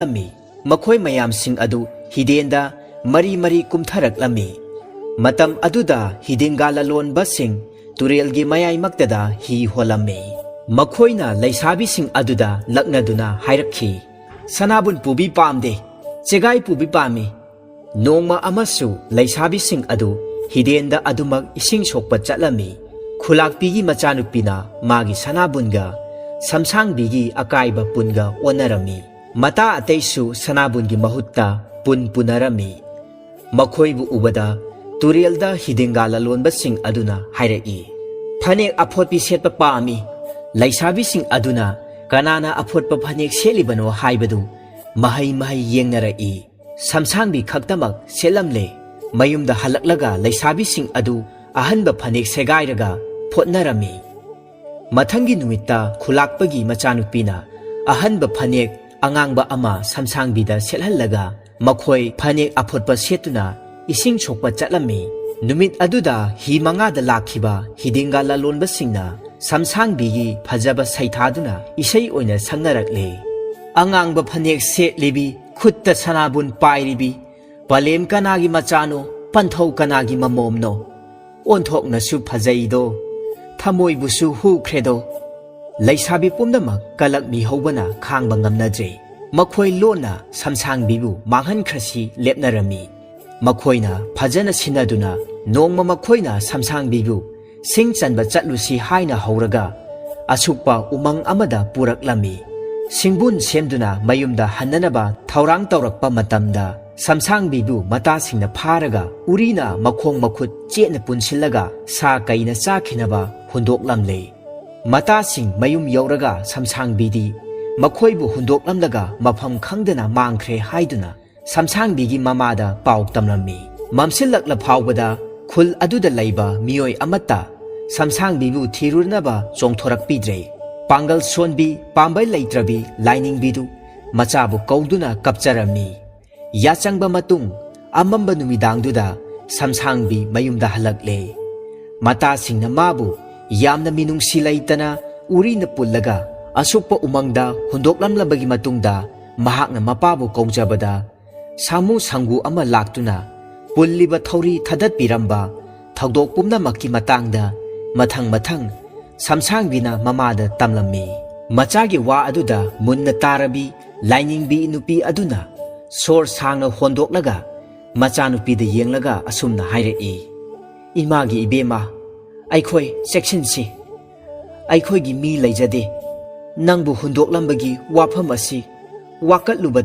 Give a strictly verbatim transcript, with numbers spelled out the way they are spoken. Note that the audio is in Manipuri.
ꯂꯝꯃꯤ꯫ ꯃꯈꯣꯏ ꯃꯌꯥꯝꯁꯤꯡ ꯑꯗꯨ ꯍꯤꯗꯦꯟꯗ ꯃꯔꯤ ꯃꯔꯤ ꯀꯨꯝꯊꯔꯛꯂꯝꯃꯤ꯫ ꯃꯇꯝ ꯑꯗꯨꯗ ꯍꯤꯗꯤꯡꯒꯥ ꯂꯂꯣꯟꯕꯁꯤꯡ ꯇꯨꯔꯦꯜꯒꯤ ꯃꯌꯥꯏꯃꯛꯇꯗ ꯍꯤ ꯍꯣꯜꯂꯝꯃꯤ꯫ ꯃꯈꯣꯏꯅ ꯂꯩꯁꯥꯕꯤꯁꯤꯡ ꯑꯗꯨꯗ ꯂꯛꯅꯗꯨꯅ ꯍꯥꯏꯔꯛꯈꯤ, "ꯁꯅꯥꯕꯨꯟ ꯄꯨꯕꯤ ꯄꯥꯝꯗꯦ, ꯆꯦꯒꯥꯏ ꯄꯨꯕꯤ ꯄꯥꯝꯃꯤ꯫" ꯅꯣꯡꯃ ꯑꯃꯁꯨ ꯂꯩꯁꯥꯕꯤꯁꯤꯡ ꯑꯗꯨ ꯍꯤꯗꯦꯟꯗ ꯑꯗꯨꯃꯛ ꯏꯁꯤꯡ ꯁꯣꯛꯄ ꯆꯠꯂꯝꯃꯤ꯫ ꯈꯨꯂꯥꯛꯄꯤꯒꯤ ꯃꯆꯥꯅꯨꯄꯤꯅ ꯃꯥꯒꯤ ꯁꯅꯥꯕꯨꯟꯒ ꯁꯝꯁꯥꯡꯕꯤꯒꯤ ꯑꯀꯥꯏꯕ ꯄꯨꯟꯒ ꯑꯣꯟꯅꯔꯝꯃꯤ꯫ ꯃꯇꯥ ꯑꯇꯩꯁꯨ ꯁꯅꯥꯕꯨꯟꯒꯤ ꯃꯍꯨꯠꯇ ꯄꯨꯟ ꯄꯨꯅꯔꯝꯃꯤ꯫ ꯃꯈꯣꯏꯕꯨ ꯎꯕꯗ ꯇꯨꯔꯦꯜꯗ ꯍꯤꯗꯤꯡꯒꯥ ꯂꯂꯣꯟꯕꯁꯤꯡ ꯑꯗꯨꯅ ꯍꯥꯏꯔꯛꯏ, "ꯐꯅꯦꯛ ꯑꯐꯣꯠꯄꯤ ꯁꯦꯠꯄ ꯄꯥꯝꯃꯤ꯫" ꯂꯩꯁꯥꯕꯤꯁꯤꯡ ꯑꯗꯨꯅ ꯀꯅꯥꯅ ꯑꯐꯣꯠꯄ ꯐꯅꯦꯛ ꯁꯦꯠꯂꯤꯕꯅꯣ ꯍꯥꯏꯕꯗꯨ ꯃꯍꯩ ꯃꯍꯩ ꯌꯦꯡꯅꯔꯛꯏ꯫ ꯁꯝꯁꯥꯡꯕꯤ ꯈꯛꯇꯃꯛ ꯁꯦꯠꯂꯝꯂꯦ꯫ ꯃꯌꯨꯝꯗ ꯍꯜꯂꯛꯂꯒ ꯂꯩꯁꯥꯕꯤꯁꯤꯡ ꯑꯗꯨ ꯑꯍꯟꯕ ꯐꯅꯦꯛ ꯁꯦꯒꯥꯏꯔꯒ ꯐꯣꯠꯅꯔꯝꯃꯤ꯫ ꯃꯊꯪꯒꯤ ꯅꯨꯃꯤꯠꯇ ꯈꯨꯂꯥꯛꯄꯒꯤ ꯃꯆꯥꯅꯨꯄꯤꯅ ꯑꯍꯟꯕ ꯐꯅꯦꯛ ꯑꯉꯥꯡꯕ ꯑꯃ ꯁꯝꯁꯥꯡꯕꯤꯗ ꯁꯦꯠꯍꯜꯂꯒ ꯃꯈꯣꯏ ꯐꯅꯦꯛ ꯑꯐꯣꯠꯄ ꯁꯦꯠꯇꯨꯅ ꯏꯁꯤꯡ ꯁꯣꯛꯄ ꯆꯠꯂꯝꯃꯤ꯫ ꯅꯨꯃꯤꯠ ꯑꯗꯨꯗ ꯍꯤ ꯃꯉꯥꯗ ꯂꯥꯛꯈꯤꯕ ꯍꯤꯗꯤꯡꯒꯥ ꯂꯂꯣꯟꯕꯁꯤꯡꯅ ꯁꯝꯁꯥꯡꯕꯤꯒꯤ ꯐꯖꯕ ꯁꯩꯊꯥꯗꯨꯅ ꯏꯁꯩ ꯑꯣꯏꯅ ꯁꯛꯅꯔꯛꯂꯦ꯫ "ꯑꯉꯥꯡꯕ ꯐꯅꯦꯛ ꯁꯦꯠꯂꯤꯕꯤ, ꯈꯨꯠꯇ ꯁꯅꯥꯕꯨꯟ ꯄꯥꯏꯔꯤꯕꯤ, ꯄꯂꯦꯝ ꯀꯅꯥꯒꯤ ꯃꯆꯥꯅꯣ, ꯄꯟꯊꯧ ꯀꯅꯥꯒꯤ ꯃꯃꯣꯝꯅꯣ? ꯑꯣꯟꯊꯣꯛꯅꯁꯨ ꯐꯖꯩꯗꯣ, ꯊꯃꯣꯏꯕꯨꯁꯨ ꯍꯨꯈ꯭ꯔꯦꯗꯣ꯫" ꯂꯩꯁꯥꯕꯤ ꯄꯨꯝꯅꯃꯛ ꯀꯂꯛ ꯃꯤꯍꯧꯕꯅ ꯈꯥꯡꯕ ꯉꯝꯅꯗ꯭ꯔꯦ꯫ ꯃꯈꯣꯏ ꯂꯣꯟꯅ ꯁꯝꯁꯥꯡꯕꯤꯕꯨ ꯃꯥꯡꯍꯟꯈ꯭ꯔꯁꯤ ꯂꯦꯞꯅꯔꯝꯃꯤ꯫ ꯃꯈꯣꯏꯅ ꯐꯖꯅ ꯁꯤꯟꯅꯗꯨꯅ ꯅꯣꯡꯃ ꯃꯈꯣꯏꯅ ꯁꯝꯁꯥꯡꯕꯤꯕꯨ ꯁꯤꯡ ꯆꯟꯕ ꯆꯠꯂꯨꯁꯤ ꯍꯥꯏꯅ ꯍꯧꯔꯒ ꯑꯁꯨꯛꯄ ꯎꯃꯪ ꯑꯃꯗ ꯄꯨꯔꯛꯂꯝꯃꯤ꯫ ꯁꯤꯡꯕꯨꯟ ꯁꯦꯝꯗꯨꯅ ꯃꯌꯨꯝꯗ ꯍꯟꯅꯅꯕ ꯊꯧꯔꯥꯡ ꯇꯧꯔꯛꯄ ꯃꯇꯝꯗ ꯁꯝꯁꯥꯡꯕꯤꯕꯨ ꯃꯇꯥꯁꯤꯡꯅ ꯐꯥꯔꯒ ꯎꯔꯤꯅ ꯃꯈꯣꯡ ꯃꯈꯨꯠ ꯆꯦꯠꯅ ꯄꯨꯟꯁꯤꯜꯂꯒ ꯁꯥ ꯀꯩꯅ ꯆꯥꯈꯤꯅꯕ ꯍꯨꯟꯗꯣꯛꯂꯝꯂꯦ꯫ ꯃꯇꯥꯁꯤꯡ ꯃꯌꯨꯝ ꯌꯧꯔꯒ ꯁꯝꯁꯥꯡꯕꯤꯗꯤ ꯃꯈꯣꯏꯕꯨ ꯍꯨꯟꯗꯣꯛꯂꯝꯂꯒ ꯃꯐꯝ ꯈꯪꯗꯅ ꯃꯥꯡꯈ꯭ꯔꯦ ꯍꯥꯏꯗꯨꯅ ꯁꯝꯁꯥꯡꯕꯤꯒꯤ ꯃꯃꯥꯗ ꯄꯥꯎ ꯇꯝꯂꯝꯃꯤ꯫ ꯃꯝꯁꯤꯜꯂꯛꯂ ꯐꯥꯎꯕꯗ ꯈꯨꯜ ꯑꯗꯨꯗ ꯂꯩꯕ ꯃꯤꯑꯣꯏ ꯑꯃꯠꯇ ꯁꯝꯁꯥꯡꯕꯤꯕꯨ ꯊꯤꯔꯨꯅꯕ ꯆꯣꯡꯊꯣꯔꯛꯄꯤꯗ꯭ꯔꯦ꯫ ꯄꯥꯡꯒꯜ ꯁꯣꯟꯕꯤ, ꯄꯥꯝꯕꯩ ꯂꯩꯇ꯭ꯔꯕꯤ ꯂꯥꯏꯅꯤꯡꯕꯤꯗꯨ ꯃꯆꯥꯕꯨ ꯀꯧꯗꯨꯅ ꯀꯞꯆꯔꯝꯃꯤ꯫ ꯌꯥꯆꯪꯕ ꯃꯇꯨꯡ ꯑꯃꯝꯕ ꯅꯨꯃꯤꯗꯥꯡꯗꯨꯗ ꯁꯝꯁꯥꯡꯕꯤ ꯃꯌꯨꯝꯗ ꯍꯜꯂꯛꯂꯦ꯫ ꯃꯇꯥꯁꯤꯡꯅ ꯃꯥꯕꯨ ꯌꯥꯝꯅ ꯃꯤꯅꯨꯡꯁꯤ ꯂꯩꯇꯅ ꯎꯔꯤꯅ ꯄꯨꯜꯂꯒ ꯑꯁꯨꯛꯄ ꯎꯃꯪꯗ ꯍꯨꯟꯗꯣꯛꯂꯝꯂꯕꯒꯤ ꯃꯇꯨꯡꯗ ꯃꯍꯥꯛꯅ ꯃꯄꯥꯕꯨ ꯀꯧꯖꯕꯗ ꯁꯥꯃꯨ ꯁꯪꯒꯨ ꯑꯃ ꯂꯥꯛꯇꯨꯅ ꯄꯨꯜꯂꯤꯕ ꯊꯧꯔꯤ ꯊꯥꯗꯠꯄꯤꯔꯝꯕ ꯊꯧꯗꯣꯛ ꯄꯨꯝꯅꯃꯛꯀꯤ ꯃꯇꯥꯡꯗ ꯃꯊꯪ ꯃꯊꯪ ꯁꯝꯁꯥꯡꯕꯤꯅ ꯃꯃꯥꯗ ꯇꯝꯂꯝꯃꯤ꯫ ꯃꯆꯥꯒꯤ ꯋꯥ ꯑꯗꯨꯗ ꯃꯨꯟꯅ ꯇꯥꯔꯕꯤ ꯂꯥꯏꯅꯤꯡꯕꯤ ꯅꯨꯄꯤ ꯑꯗꯨꯅ ꯁꯣꯔ ꯁꯥꯡꯅ ꯍꯣꯟꯗꯣꯛꯂꯒ ꯃꯆꯥꯅꯨꯄꯤꯗ ꯌꯦꯡꯂꯒ ꯑꯁꯨꯝꯅ ꯍꯥꯏꯔꯛꯏ, "ꯏꯃꯥꯒꯤ ꯏꯕꯦꯝꯃ, ꯑꯩꯈꯣꯏ ꯆꯦꯛꯁꯤꯟꯁꯤ꯫ ꯑꯩꯈꯣꯏꯒꯤ ꯃꯤ ꯂꯩꯖꯗꯦ꯫ ꯅꯪꯕꯨ ꯍꯨꯟꯗꯣꯛꯂꯝꯕꯒꯤ ꯋꯥꯐꯝ ꯑꯁꯤ ꯋꯥꯀꯠꯂꯨꯕꯗ